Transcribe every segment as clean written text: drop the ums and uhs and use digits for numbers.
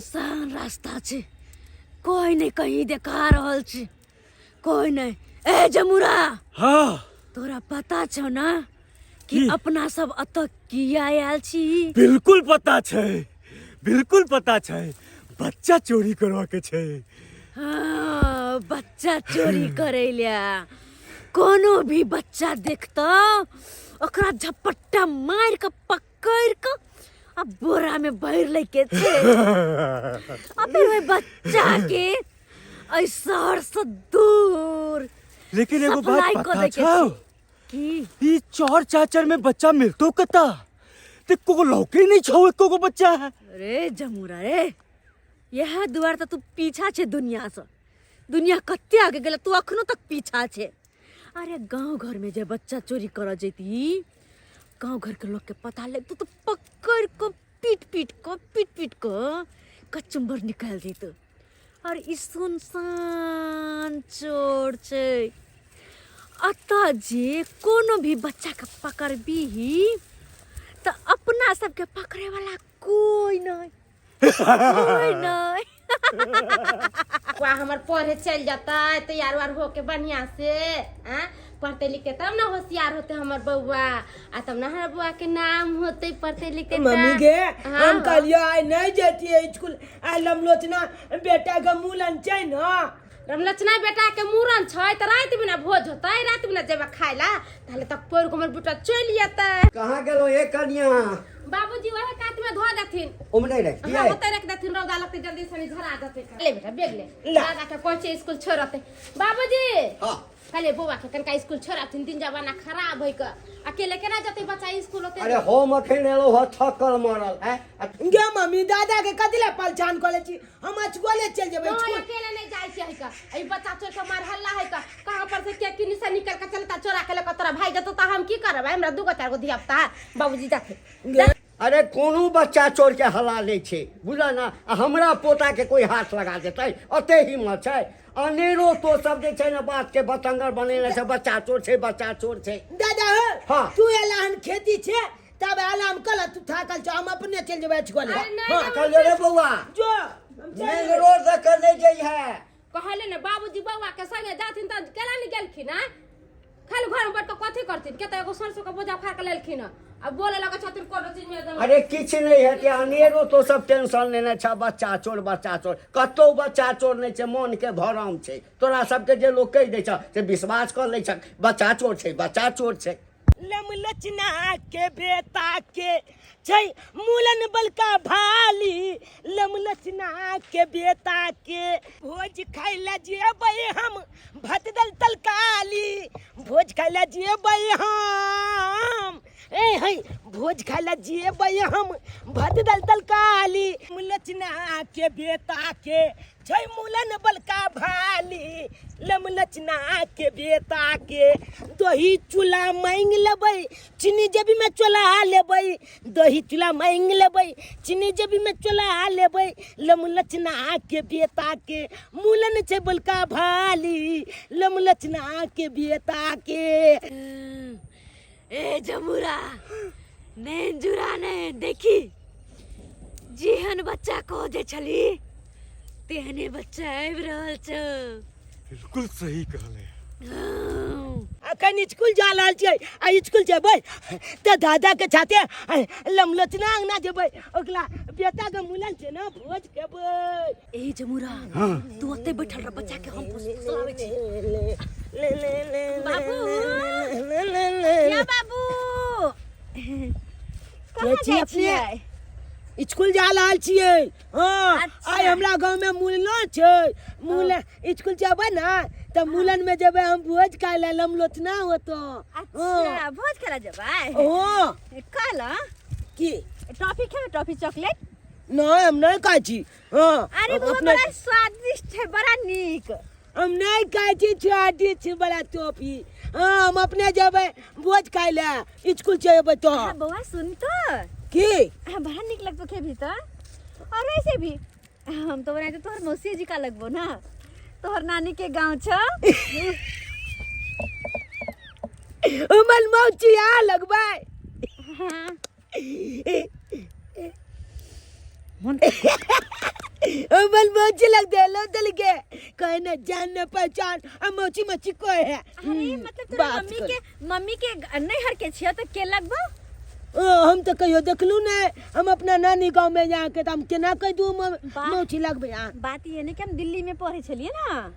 सुनसान रास्ता छै, कोई नहीं कहीं देखा रहल छै, कोई नहीं। ए जमुरा। हाँ। तोरा पता छौ ना कि की? अपना सब अतऽ किया आयल छी? बिल्कुल पता छै, बिल्कुल पता छै, बच्चा चोरी करवा के छै। हाँ, बच्चा चोरी करे ले कोनो भी बच्चा देखतौ ओकरा झपट्टा मार के पकड़ के आ बोरा में भर ले के छै आ फिर ओहि बच्चा के एहि शहर से दूर लेकिन एगो बात सप्लाई कऽ पता दैके छौ? छै। की? ई चौर चाचर में बच्चा मिलतो कता? ते को लौके नहीं छौ एको गो बच्चा। अरे जमुरा रे, यह दुआर तऽ तू पीछा छे दुनिया से, दुनिया कते आगे गेल तू अखनो तक पीछा छे। अरे गांव घर में जे बच्चा चोरी कर जैती, गांव घर के लोग के पता लगतो तो पकड़ को पीट पीट को पीट पीट को कचुम्बर निकाल देतो। और ई सुनसान चोर छै, अतः जे कोनो भी बच्चा के पकड़बीही तऽ अपना सबके पकड़े वाला कोई नहीं, कोई नहीं। बौआ हमर पढ़े चल जतै तैयार उयार होके बढ़िया से, आँ पढ़ते लिखते तब ना होशियार होते हमर बौआ, आ तब ना हमर बौआ के नाम होते पढ़ते लिखते तब। मम्मी गे, हाँ। हम कहलियो आइ नहीं जतियै स्कूल, आइ लमलोचना बेटा के मूलन छै ना। रमलोचना बेटा के मूड़न छै तऽ राति में ना भोज होतै, राति में ना जेबै खाय ला, ताहले तक पढ़ के हमर बेटा चलि जेतै। कहाँ गेलो ए कनिया? बाबूजी वही कात में धो देथिन। ओमे नहीं रख दिए? हाँ, ओतै रख देथिन, रौदा लगतै जल्दी से झरा देतै। ले बेटा बैग ले। ला। दादा के कहै छै स्कूल छोड़ते। बाबूजी। हाँ। कहले बौआ के कनका स्कूल छोड़थिन, दिन जमाना खराब है के, अकेले केना जेतै बच्चा स्कूल ओते? अरे हम अखन एलौ ह थकल मरल हैं। गे मम्मी, दादा के कथी ला पहचान कऽ लै छी, हम अचगोले चलि जेबै नहीं, स्कूल। अकेले नहीं जाय छै का, ई बच्चा चोर के मार हल्ला है का, कहां पर से के किनी से निकल के चलता चोरा के लके तोरा भाई जतो त हम की करबै, हमरा दूगो चार गो धिया पुता है, बाबूजी जाथे। गे। अरे कोनो बच्चा चोर के हला लै छै बुझल ना, आ हमरा पोता के कोई हाथ लगा देतै ओते हिम्मत छै। अनेरो तो सब जे छै ने बात के बतंगर बनेने छै, बच्चा चोर छै, बच्चा चोर छै। दादा हो, हाँ। तू एला हन खेती छै तब एला हम कल तू थाकल छौ, हम अपने चलि जेबै अचगोले। अरे नहीं, हाँ। नहीं, थाकल रे बौआ। जो, हम चलि मेन जेबै। रोड से के नहीं जइहे। कहले ने बाबूजी बौआ के संगे जाथिन त केना नहीं गेलखिन हैं? खाली घर में बैठ के कथी करथिन? के त एगो सरसों के बोझा फाड़ के लेलखिन हैं। अब बोले लगे छथिन कोनो चीज में एकदम। अरे किछु नहीं हेतै, अनेरो तो सब टेंशन लेने छ, बच्चा चोर बच्चा चोर, कतौ बच्चा चोर नहीं छै, मन के भरम छै। तोरा सबके जे लोग कहि दै छ से विश्वास कऽ लै छ, बच्चा चोर छै, बच्चा चोर छै। लमलचना के बेटा के छै मूलन बलका भाली, लमलचना के बेटा के भोज खाय ला जेबै हम भात दल तलकाली, भोज खाय ला जेबै हम, ए है भोज खाय ला जेबै हम भात दल तलकाली। लमलचना के बेटा के छै मूलन बलका भाली, लमलचना के बेटा के दही चूल्हा मांगि लेबै चीनी जेबी में चोला लेबै, दही चूल्हा मांगि लेबै चीनी जेबी में चोला लेबै। लमलचना के बेटा के मूलन छै बलका भाली, लमलचना के बेटा के। ए जमुरा नैन जुरा ने देखी, जेहन बच्चा को जे छली तेहने बच्चा आबि रहल छौ। बिल्कुल सही कहले। हाँ। अखन स्कूल जा रहल छियै, आ स्कूल जेबै तऽ दादा के छाते लमलोचना अंगना जेबै, ओकरा बेटा के मुलन छै ने भोज खेबै। ए जमुरा, हाँ। तू ओते बैठल रह, बच्चा के हम फुसलाबै छी। ले, ले, ले, ले, बाबू। ले, ले, ले, या बाबू। कहाँ के छी जाइ अपने? छियै? स्कूल जा रहल छियै। हाँ, अच्छा। आइ हमरा गाँव में मूलनो छै, मूलन स्कूल जेबै ने तऽ मूलन में जेबै हम भोज खाय लए, लमलोचना होतो। अच्छा, भोज खाय लए जेबै? हाँ। काल? की? टॉफी खेबै? Toffee chocolate? नहीं, हम नहीं खाइ छी। हाँ, अरे हम बौआ, अपने बड़ा स्वादिष्ट है, बड़ा नीक। हम नहीं खाइ छी स्वादिष्ट बड़ा टॉफी। हाँ, हम अपने जेबै भोज खाय लए, स्कूल जेबै तो। हाँ, बौआ सुन तो। की? हाँ, बड़ा नीक लगतो खेबही तो। और वैसे भी हम तो बनाए तो तोहर मौसी जी का लगबो ना, तोहर नानी के गांव छ। हमर मौसी आ लगबै। हाँ। हमर मोची लग देलो दल के कहे न जान न पहचान आ मोची मोची कहे है। अरे मतलब तोरा बात मम्मी कर। के मम्मी के नैहर के छियो त के लगबो? ओ, हम तो कहियो देखलू ने, हम अपना नानी गांव में जाके तो हम केना कह दू मौसी लगबे। हाँ। बात ये नहीं कि हम दिल्ली में पढ़े छलिए ना।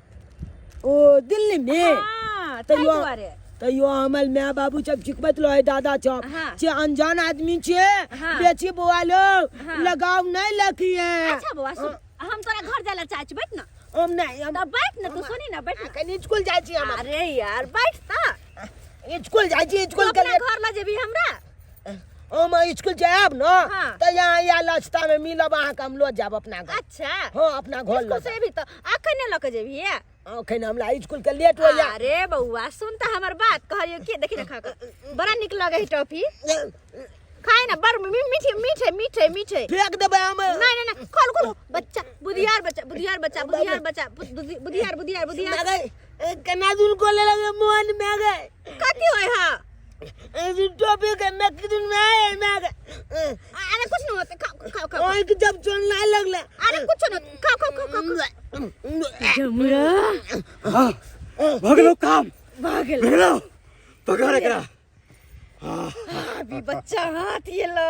ओ दिल्ली में? हाँ, ताहि तैयो दुआरे। तैयो हमर माय बाबू सब सिखबैत रहे दादा सब हाँ। जे अनजान आदमी छे हाँ। बेची बौआ लोग हाँ। लगाव नहीं लखिए। अच्छा बौआ सुन, हम तोरा घर जाला चाहे छी, बैठ ना। हम नहीं, हम त बैठ ना, तू सुनी ना, बैठ ना। कनी स्कूल जाइ छी हम। अरे यार बैठ त। स्कूल जाइ छी, तू स्कूल अपना के लिए। घर ला जेबी हमरा? हम स्कूल जायब न हाँ। त यहाँ या रास्ता में मिलब अहाँके, हम लऽ जायब अपना घर। अच्छा। हाँ अपना घर स्कूल लऽ से भी त अखन लऽ के जेबी? अखन हमरा स्कूल के लेट हो जा। अरे बौआ सुन त हमर बात, कहलियो के देखी ना खा के बड़ा निक लगे है टॉफी, खाए ना बड़ मीठे मीठे मीठे मीठे। फेंक देबै हम। नहीं नहीं नहीं, खोल खोल बच्चा, बुधियार बच्चा, बुधियार बच्चा, बुधियार बच्चा, बुधियार बुधियार बुधियार। मैं गए कना दुन को ले लगे मोहन में गए। कथी होय? हां टोपी के नक दिन में आए मैं गए। अरे कुछ नहीं होते, खाओ खाओ खाओ। ओए के जब चोन ना लगले। अरे कुछ नहीं, खाओ खाओ खाओ खाओ। जमुरा। हाँ, भगलो काम भागल। भगलो पकड़ एकरा। अभी बच्चा हाथ ये लो।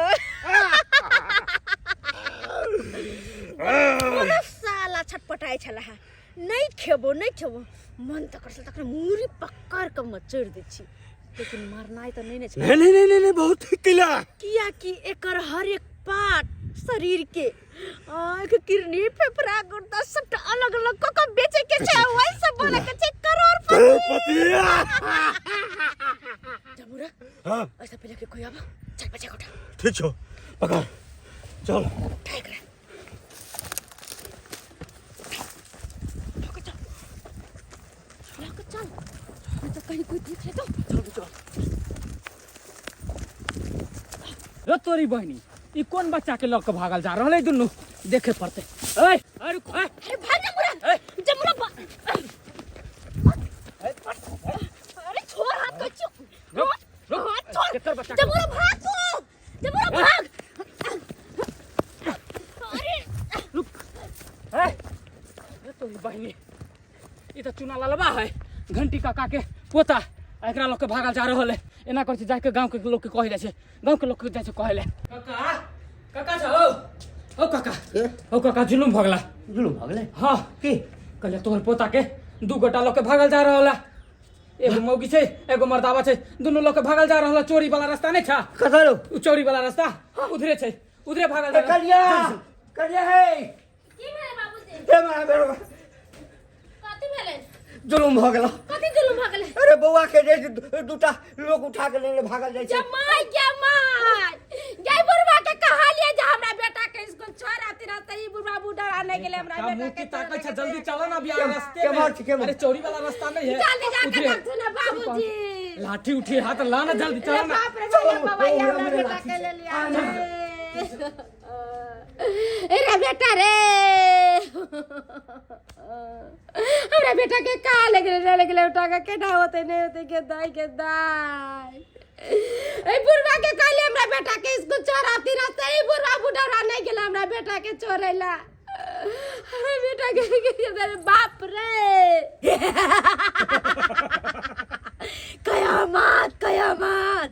बड़ा साला छटपटाइ छला है, नहीं खेबो नहीं खेबो, मन त करछल तखन मूरी पकड़ के मचोड़ दै छी, लेकिन मरनाइ त नहीं ने छै। नहीं नहीं नहीं नहीं, बहुत ठीक केला। किया कि एकर हर एक पार्ट शरीर के आँख किडनी फेफड़ा गुर्दा सबटा अलग अलग क के बेचे के छै, वही सब बोले के छै करोड़पति। करोड़पति। जमुरा। हाँ। ऐसा पहले के कोई आबो, चल बच्चा को उठा। ठीक छो, पकड़ चल। उठा एकरा। लके चल, लके चल, नहीं तो कहीं कोई देख ले तो। चल चल। रो तोरी बहिनी, ई कोन बच्चा के लऽ के भागल जा रहल है? दुनू देखे पड़ते। ए अरे रुक, ए। अरे भाग जमुरा, जमुरा अरे छोड़ हाथ को, चुप। रुक, रुक। हाथ छोड़। केकर बच्चा के? जमुरा भाग तू, जमुरा भाग। अरे रुक। ए रे तोरी बहिनी, ई तऽ चुना ललबा है, घंटी काका के पोता, आ एकरा लऽ के भागल जा रहल है। एना करै छै जाके गाँव के लोग के कहै जाइ छै, गाँव के लोग के जाइ छै कहै ले। काका, काका छौ? ओ काका, ओ काका, जुलुम भऽ गेला। जुलुम भऽ गेलै? हाँ। की? कहलियै तोहर पोता के दू गोटा लऽ के भागल जा रहल है, एगो मौगी छै एगो मर्दावा छै, दुनू लऽ के भागल जा रहल है। चोरी वाला रास्ता नहीं छा? कतऽ रौ? उ चोरी वाला रास्ता उधरे छै, उधरे भागल जा रहल। करिया करिया है। की भेलै बाबूजी? हे मारा बेरो। कथी भेलै? जुलुम भऽ गेल। कथी जुलुम भऽ गेलै? अरे बौआ के जे दूटा लोग उठा के लेने भागल जाइ छै। जमाई जमाई गई बुढ़वा के कहा लिया जे हमरा बेटा के स्कूल छोड़ आती रहते, ई बुढ़वा बुढ़ा नहीं गेले हमरा का बेटा मुंह के की ताकत छै, जल्दी चलो ना बियाह रास्ते केम्हर में। छै, केम्हर? अरे चोरी वाला रास्ता नहीं है, जल्दी जाके उधरे। देखथु ना बाबूजी। लाठी उठी हाथ ला ना, जल्दी चलो ना। बाप रे बाप, बाबा ये हमरा बेटा के ले लिया रे। रे बेटा रे, हमरा बेटा के का लग रे लग गेलै उठा के केना होते नहीं होते के दाई के दाई। ए बुढ़वा के कहले हमरा बेटा के स्कूल छोड़ाती रहते, ई बुढ़वा बुढ़ौरा नहीं गेला हमरा बेटा के छोड़ैला। हमरा बेटा के अरे बाप रे। कयामत कयामत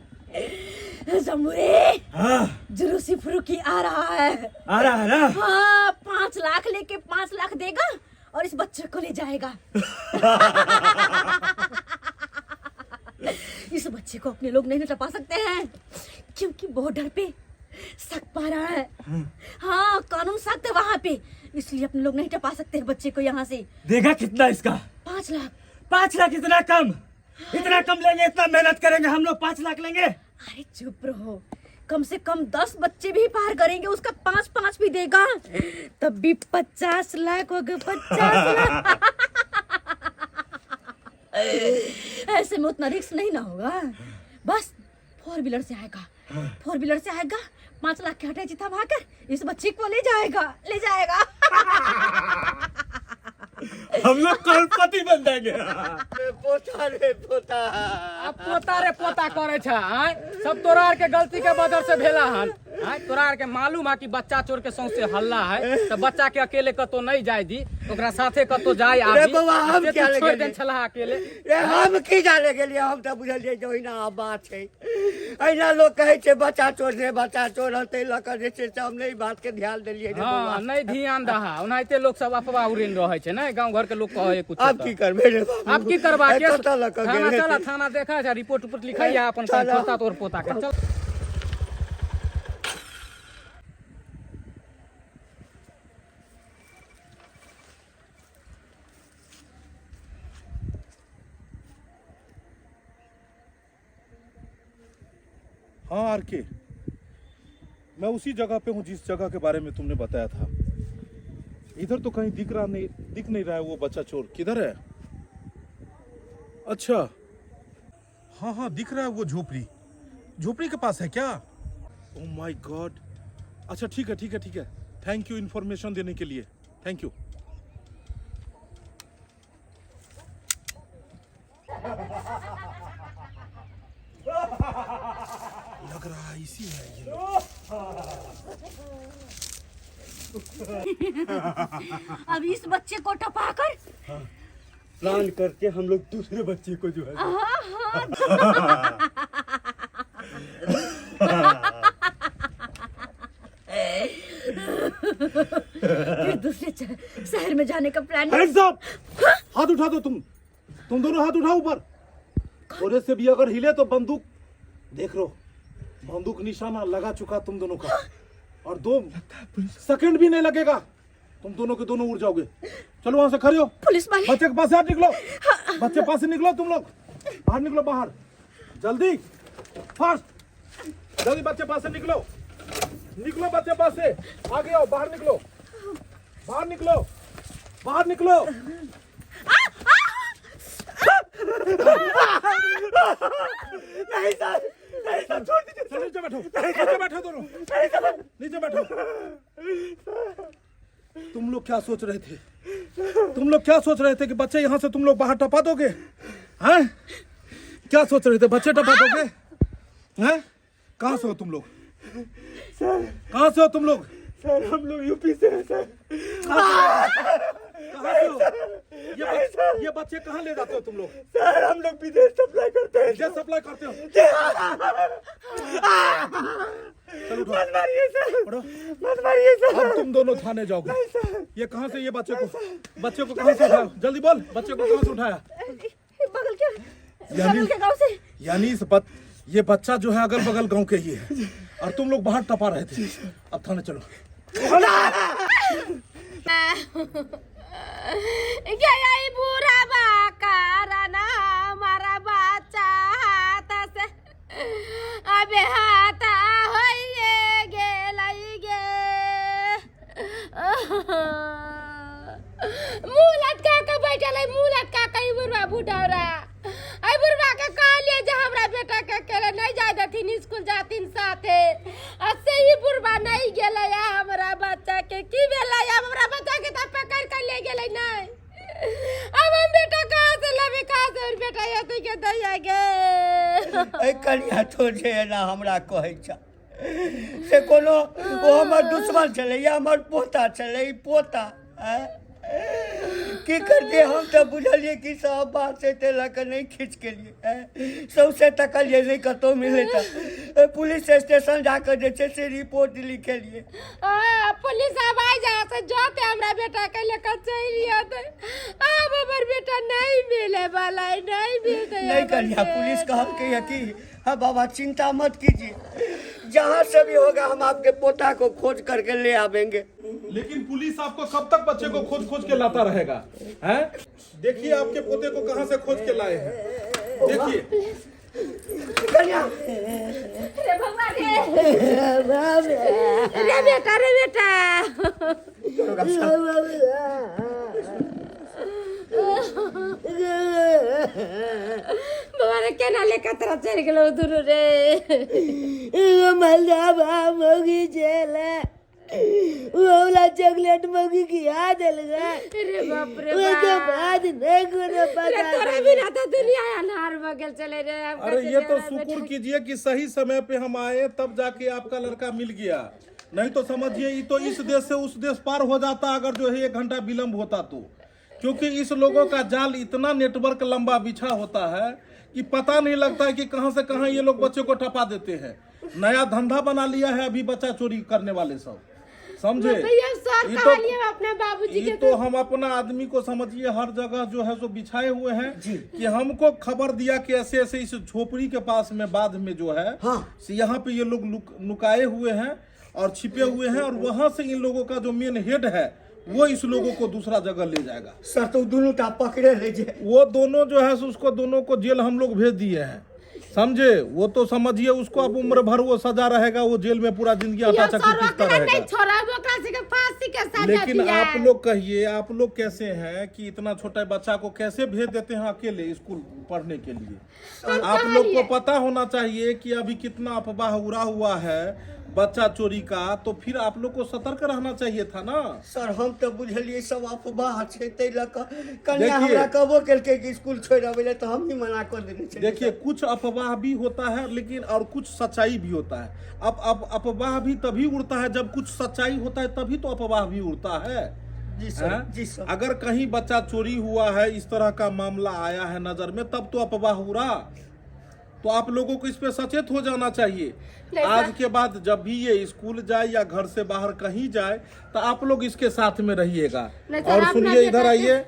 जमुरे। हाँ। जुलूसी फुरुकी आ रहा है। आ रहा है ना? हाँ, 5 लाख लेके 5 लाख देगा और इस बच्चे को ले जाएगा। इस बच्चे को अपने लोग नहीं टपा सकते हैं क्योंकि बॉर्डर पे सख्त पा रहा है। हाँ कानून सख्त है वहाँ पे, इसलिए अपने लोग नहीं टपा सकते हैं बच्चे को यहाँ से। देगा कितना इसका? 5 लाख। 5 लाख? इतना कम? इतना कम लेंगे? इतना मेहनत करेंगे हम लोग, 5 लाख लेंगे? अरे चुप रहो, कम से कम 10 बच्चे भी पार करेंगे, उसका 5-5 भी देगा तब भी 50 लाख हो गए, 50 लाख। ऐसे में उतना रिस्क नहीं ना होगा। बस 4 व्हीलर से आएगा, 4 व्हीलर से आएगा, 5 लाख के हटे चिता भाकर इस बच्चे को ले जाएगा, ले जाएगा। हम लोग करोड़पति बन जाएंगे। पोता रे पोता। अब पोता रे पोता करे छा, आय? सब तोरा आर के गलती के वजह से भेला हन। आँय तोरा आर के मालूम है कि बच्चा चोर के सौंसे हल्ला है तऽ बच्चा के अकेले कतौ नहीं जाय दी, ओकरा साथे कतौ जाय आबी। रे बौआ, हम से तू किया ले छोड़ि गेलियै? देने छलह अकेले। रे हम की जाने गेलियै, हम तऽ बुझलियै जे ओहिना बात छै, एहिना लोक कहै छै बच्चा चोर छै, बच्चा चोर है, ताहि लऽ कऽ जे छै से हम नहि बात के ध्यान देलियै रे बौआ। हँ, नहि ध्यान दहा, ओनाहिते लोक सब अफवाह उड़ेने रहै छै ने, गाँव घर के लोक कहै कुछ। आब की करबै रे बाबू? आब की करबा? ए, केस कतऽ लऽ कऽ थाना गेल चल, हेतै? थाना देखा छै, रिपोर्ट उपोर्ट लिखैया अपन चल। पोता तोर पोता के चल। हाँ are के, मैं उसी जगह पे हूँ जिस जगह के बारे में तुमने बताया था। इधर तो कहीं दिख रहा नहीं, दिख नहीं रहा है वो बच्चा चोर किधर है? अच्छा हाँ हाँ दिख रहा है, वो झोपड़ी, झोपड़ी के पास है क्या? ओ my God, अच्छा ठीक है ठीक है ठीक है, thank you information देने के लिए, thank you. लग रहा है इसी है ये लोग। अब इस बच्चे को टपा कर प्लान करके हम लोग दूसरे बच्चे को जो है। हाँ। फिर दूसरे शहर में जाने का प्लान। हैंड्स अप, हाथ उठा दो तुम दोनों हाथ उठाओ ऊपर। थोड़े से भी अगर हिले तो बंदूक देख लो, बंदूक निशाना लगा चुका तुम दोनों का, और 2 सेकंड भी नहीं लगेगा, तुम दोनों के दोनों उड़ जाओगे। चलो वहां से खड़े हो। पुलिस वाले। बच्चे के पास से हाथ निकलो, बच्चे पास से निकलो, तुम लोग बाहर निकलो, बाहर जल्दी, फास्ट, जल्दी बच्चे पास से निकलो, निकलो बच्चे पास से, आगे आओ, बाहर निकलो, बाहर निकलो, बाहर निकलो। नहीं सर, नहीं सर, छोड़ दीजिए। चलो नीचे बैठो, नीचे बैठो दोनों, नीचे बैठो। तुम लोग क्या सोच रहे थे? तुम लोग क्या सोच रहे थे कि बच्चे यहाँ से तुम लोग बाहर टपा दोगे? हैं, क्या सोच रहे थे, बच्चे टपा दोगे? हैं, कहाँ से हो तुम लोग? सर। कहाँ से हो तुम लोग? सर, हम लोग यूपी से हैं सर। कहाँ से हो? ये बच्चे कहाँ ले जाते हो तुम लोग? सर, हम लोग विदेश सप्लाई करते हैं। विदेश सप्लाई करते हो? चलो उठो। मत मारिए सर। उठो। मत मारिए सर। अब तुम दोनों थाने जाओगे। सर। ये कहाँ से, ये बच्चे को कहाँ से उठाया? जल्दी बोल, बच्चे को कहाँ से उठाया? बगल के यानी बगल के गांव से। यानी ये बच्चा जो है अगल बगल गांव के ही है और तुम लोग बाहर टपा रहे थे। अब थाने चलो। गया ई बूढ़ा कारण हमारा बच्चा हाथ से अबे हाथ होइए गेलै गे। मुँह लटका के बैठल है, मुँह लटका के ई बुढ़वा बुढ़ौरा। एहि बुढ़वा के कहलिए जे हमरा बेटा के अकेले नहीं जाय देथिन, स्कूल जाथिन साथे, आ से ई बुढ़वा नहीं गेलै। आ हमरा बच्चा के की भेलै? आब हमरा बच्चा के तऽ पकड़ के ले गेलै। नहीं, अब हम बेटा कहाँ से लेबै? कहाँ से हमर बेटा एतै के दैया गे? एहि कनिया, तो जे एना हमरा कहै छ से कोनो ओ हमर दुश्मन छलै या हमर पोता छलै? ई पोता आँय? की करतियै, हम तऽ बुझलियै कि सब बात छै, ताहि लऽ कऽ नहि खींच केलियै आँय? सौँसे तकलियै, नहि कतहु मिलै तऽ पुलिस स्टेशन जा कऽ जे छै से रिपोर्ट लिखेलियै। आ, पुलिस आब आ जा से जोते हमरा बेटा के लेकर चलि आते। आब हमर बेटा नहीं मिले वाला है, नहीं मिलते नहीं हमर कन्या, पुलिस बेटा। कहलकै है कि हाँ बाबा, चिंता मत कीजिए, जहाँ से भी होगा हम आपके पोता को खोज करके ले आवेंगे। लेकिन पुलिस आपको कब तक बच्चे को खोज खोज के लाता रहेगा, हैं? देखिए, आपके पोते को कहाँ से खोज के लाए हैं, देखिए। कन्या। रे भगवान रे, रे बेटा, रे बेटा। बाबा रे, केना लेकर तोरा चलि गेलौ दुनू रे? एगो मालदा मौगी छलै, ओला चॉकलेट मौगी खिया। देलकै। रे बाप रे ओहिके बाप। बाद नहि कोनो रे पता। तोरा बिना तो दुनिया अन्हार भ गेल चले रे। हम अरे कैसे ये तो जेबै शुक्र बेटा? कीजिए कि सही समय पे हम आए, तब जाके आपका लड़का मिल गया, नहीं तो समझिए ये तो इस देश से उस देश पार हो जाता अगर जो है 1 घंटा विलंब होता तो, क्योंकि इस लोगों का जाल इतना नेटवर्क लंबा बिछा होता है कि पता नहीं लगता है कि कहाँ से कहाँ ये लोग बच्चे को टपा देते हैं। नया धंधा बना लिया है अभी बच्चा चोरी करने वाले सब, समझे? भैया सर ये तो- कहलिए अपना बाबूजी ये के। तो हम अपना आदमी को समझिए हर जगह जो है सो बिछाए हुए हैं कि हमको खबर दिया कि ऐसे ऐसे इस झोपड़ी के पास में बाद में जो है, हाँ। से यहाँ पे ये लोग नुकाए हुए हैं और छिपे हुए हैं, और वहां से इन लोगों का जो मेन हेड है वो इस लोगों को दूसरा जगह ले जाएगा। सर, तो दुनू टा पकड़े ले जे। वो दोनों जो है सो उसको दोनों को जेल हम लोग भेज दिए हैं, समझे? वो तो समझिए उसको अब उम्र भर वो सजा रहेगा, वो जेल में पूरा जिंदगी आटा यो चक्की सर पीसता ओकरा नहीं रहेगा। छोड़ब, ओकरा से के फांसी के सजा लेकिन दिया। आप लोग कहिए, आप लोग कैसे हैं कि इतना छोटा बच्चा को कैसे भेज देते हैं अकेले स्कूल पढ़ने के लिए? आप लोग को पता होना चाहिए कि अभी कितना अफवाह उड़ा हुआ है बच्चा चोरी का, तो फिर आप लोग को सतर्क रहना चाहिए था ना। सर, हम तऽ बुझलियै सब अफवाह छै, ताहि लऽ कऽ कन्या देखिए। हमरा कहबो केलकै कि स्कूल छोड़ि अबै लए, तऽ हमही मना कऽ देने छलियै। देखिए, कुछ अफवाह भी होता है लेकिन और कुछ सच्चाई भी होता है। अब अफवाह भी तभी उड़ता है जब कुछ सच्चाई होता है, तभी तो अफवाह भी उड़ता है। जी सर। हैं? जी सर। अगर कहीं बच्चा चोरी हुआ है, इस तरह का मामला आया है नजर में, तब तो अफवाह उड़ा। तो आप लोगों को इस पे सचेत हो जाना चाहिए। नहीं आज सर। के बाद जब भी ये स्कूल जाए या घर से बाहर कहीं जाए तो आप लोग इसके साथ में रहिएगा। नहीं सर, और अपना सुनिए, इधर बेटा के- आइए,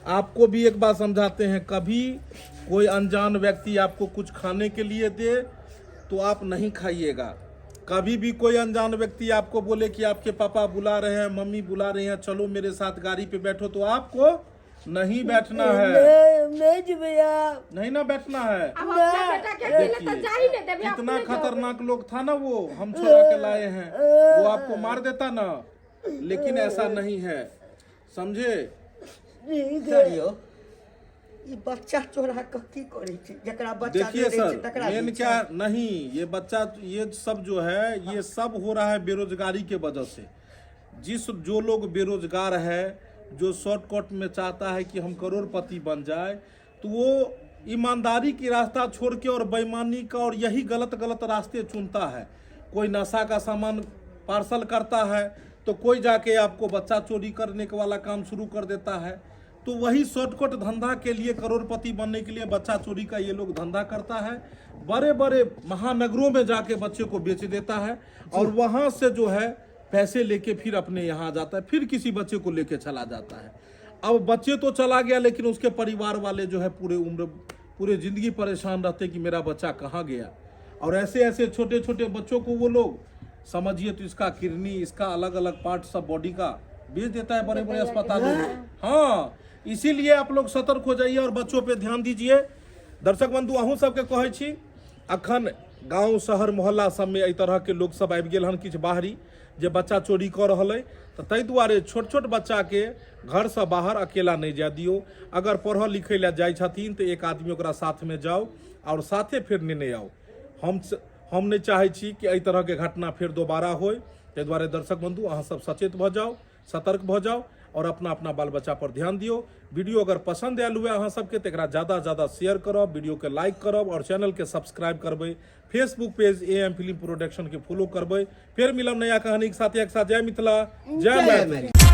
आपको भी एक बात समझाते हैं, कभी कोई अनजान व्यक्ति आपको कुछ खाने के लिए दे तो आप नहीं खाइएगा। कभी भी कोई अनजान व्यक्ति आपको बोले कि आपके पापा बुला रहे हैं, मम्मी बुला रहे हैं, चलो मेरे साथ गाड़ी पे बैठो, तो आपको नहीं बैठना है। नहि, नहि जेबै आब। नहीं ना बैठना है। अब अपना बेटा के अकेले तो जा ही नहीं देबे। कितना अपने जाओ। खतरनाक लोग था ना वो, हम छोड़ा के लाए हैं, वो आपको मार देता ना, लेकिन ऐसा नहीं है, समझे? सर यौ, ई बच्चा चोरा कऽ की करै छै? जकरा बच्चा देखिए नहि रहै छै सर, तकरा मेन दै छै। क्या नहीं, ये बच्चा ये सब जो है ये सब हो रहा है बेरोजगारी के वजह से। जिस जो लोग बेरोजगार है, जो शॉर्टकट में चाहता है कि हम करोड़पति बन जाए, तो वो ईमानदारी की रास्ता छोड़ के और बेईमानी का और यही गलत गलत रास्ते चुनता है। कोई नशा का सामान पार्सल करता है तो कोई जाके आपको बच्चा चोरी करने के वाला काम शुरू कर देता है। तो वही शॉर्टकट धंधा के लिए, करोड़पति बनने के लिए बच्चा चोरी का ये लोग धंधा करता है। बड़े बड़े महानगरों में जाके बच्चे को बेच देता है और वहाँ से जो है पैसे लेके फिर अपने यहाँ आ जाता है, फिर किसी बच्चे को लेके चला जाता है। अब बच्चे तो चला गया लेकिन उसके परिवार वाले जो है पूरे उम्र पूरे ज़िंदगी परेशान रहते कि मेरा बच्चा कहाँ गया। और ऐसे ऐसे छोटे छोटे बच्चों को वो लोग समझिए तो इसका किडनी, इसका अलग अलग पार्ट सब बॉडी का बेच देता है बड़े बड़े अस्पतालों में। हाँ, इसीलिए आप लोग सतर्क हो जाइए और बच्चों पे ध्यान दीजिए। दर्शक बंधु, अहूँ सबके कहै छी, अखन गाँव शहर मोहल्ला सबमे एहि तरहके लोक सब आबि गेल हन किछु बाहरी जे बच्चा चोरी कऽ रहल अइ, तऽ ताहि दुआरे छोट छोट बच्चाके घरसँ बाहर अकेला नहि जाय दियौ। अगर पढ़ऽ लिखै लए जाइ छथिन तऽ एक आदमी ओकरा साथमे जाउ आओर साथे फेर नेने आउ। हम नहि चाहै छी कि एहि तरहके घटना फेर दोबारा होय। ताहि दुआरे दर्शक बंधु, अहाँ सब सचेत भऽ जाउ, सतर्क भऽ जाउ और अपना अपना बाल बच्चा पर ध्यान दियौ। वीडियो अगर पसंद आयल हुए अहाँ सबके तऽ एकरा ज़्यादा ज़्यादा शेयर करब, वीडियो के लाइक करब और चैनल के सब्सक्राइब करबै। Facebook page A M film production के फॉलो करबै। फेर मिलब नया कहानी के साथ एक साथ। जय मिथिला, जय मैथिली।